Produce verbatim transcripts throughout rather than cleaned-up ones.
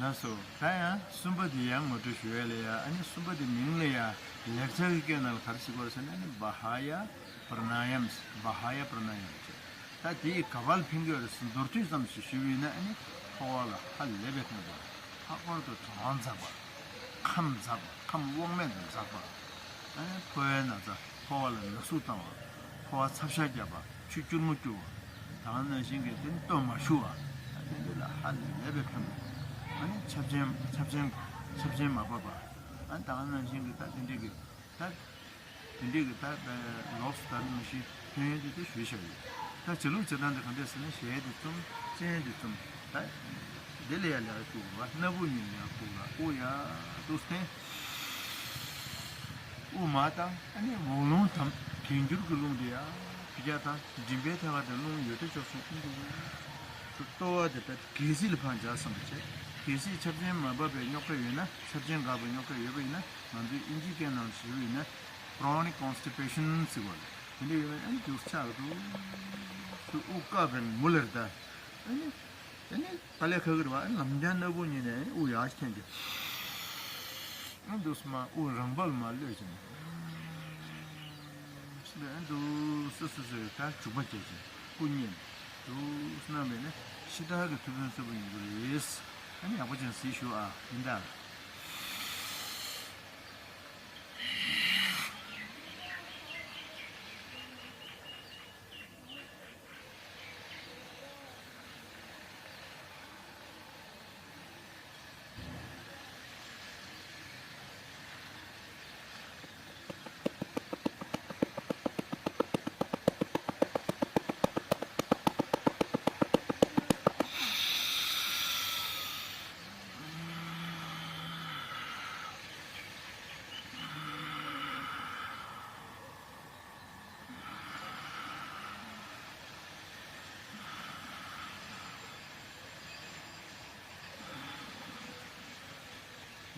ལགས་སོ། ད་ཡང་གསུམ་པ་དེ་ཡང་ངོ་སྤྲོད་ཞུ་ཡ་ལ་ཡ། ཨ་ནི་གསུམ་པ་དེ་མིང་ལ་ཡ་ལེགས་སྦྱར་གྱི་སྐད་ནང་ལ་ག་རེ་ཟེར་གྱི་ཡོད་རེད་ཟེར་ན། ཨ་ནི་བ་ཧ་ཡ་པྲ་ན་ཡམ། བ་ཧ་ཡ་པྲ་ན་ཡམ་ཟེར། ད་དེའི་ག་པར་ཕན་གྱི་ཡོད་རེད་ཟེར་མདོར་བསྡུས་ཙམ་ཞིག་ཞུས་པ་ཡིན་ན། ཨ་ནི་འཕོ་བ་ལ་ཧ་ལས་པའི་ཕན་པ། ལྷག་པར་དུ་གྲང་བ་འཛག་པ། ཁམས་འཛག་པ། ཁམས་དབང་མེད་དུ་འཛག་པ། ཨ་ནི་ཕོ་བའི་ན་ཚ། ཕོ་བ་ལ་ན་ཟུག་བཏང་བ། ཕོ་བ་ཚབ་ཤ་རྒྱག་པ། ཆུ་སྐྱུར་མོ་སྐྱུར་བ། ད་ག་ནང་བཞིན་གྱི་དེ་ནི་སྟོད་མ་ཞུ་བ། ད་དེ་འདྲ་ལ་ཧ་ལས་པའི་ཕན་པ། ཨ་ནི་ཆབ་ཆེན་ཆབ་ཆེན་ཆབ་ཆེན་མ་བབས་པ། ཨ་ནི་ད་ག་ནང་བཞིན་གྱི་ད་དེ་འདྲའི་གི་ད་དེ་འདྲའི་གི་ད་ལོགས་ད་ནང་བཞིན་ཕན་ཡོན་དེ་དེ་ཞུས་བཞག་ཡོད། ད་བྱེད་ལུགས་བྱེད་སྟངས་དེ་ག་འདྲས་ཟེར་ན། ཞལ་དེ་བཙུམ། སྤྱན་དེ་བཙུམ། ད་དེ་ལ་ཡ་ལས་ཀ་བཅུག་དགོས་པ། སྣ་བུག་གཉིས་ལ་ཡ་བཀུག་ལ། དབུགས་ཡར་འདུག་སེ་འཐེན། དབུགས་མར་བཏང་། ཨ་ནི་འོག་རླུང་དང་གྱེན་འགྱུར་གྱི་རླུང་དེ་ཡར་ཕི་རྒྱ་དང་མགྲིན་པའི་ཐད་ཀ་དེ་རླུང་ཡོད་དེ་ཕྱོགས་སུ་ཀུན་ཏུ་ལྟོ་བ་དེ་ད་གལ་སྲིད་ལ་ཕར་འཇགས་བསམ་པ་བྱས། གལ་སྲིད་ཆབ་ཆེན་མ་བབས་པའི་རྙོག་དྲ་ཡོད་ན། ཆབ་ཆེན་འགག་པའི་རྙོག་དྲ་ཡོད་པ་ཡིན་ན། ང་ཚོའི་དབྱིན་ཇིའི་སྐད་ནང་ཞུས་པ་ཡིན་ན་chronic constipation ཟེར་བ་རེད། དེ་འདྲ་ཡོད་ན་ཨ་ནི་རྒྱུགས་ཆག་འདུག་སེ་དབུགས་བཀག་པའི་མུ་ལེར་ད་ཨ་ནི་ཨ་ནི། དཀའ་ལས་ཁག་གི་རེད་བ། ལམ་རྒྱང་སྣ་བུག་གཉིས་ནས་དབུགས་ཡར་འཐེན་ཏེ། ཨ་འདུག་སེ་མར་དབུགས་རང་བབས་ལ་མར་གློད་ཅིང་། ཨ་འདུག་སེ་སོ་སོའི་ད་འཇུག་པ་བྱེད་ཅིང་སྐུ་མཉེལ་འདུག་སེ་གནང་བས་ན་ཕྱི་དར་གྱི་ཐུགས་ཕན་གསོས་པ་ཡིན་དགོས་རེད། ཨ་ནི་ཡག་པོ་ཅིག་གཟིགས་ཞུ་ཨ། ཡིན་ད།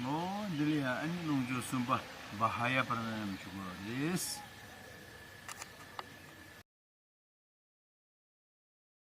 ཨོ། འདི་ལ་ཡང་ཨ་ནི་རླུང་སྦྱོར་གསུམ་པ་བ་ཧ་ཡ་པྲ་ན་ཡམ་ཞུ་དགོས་རེད།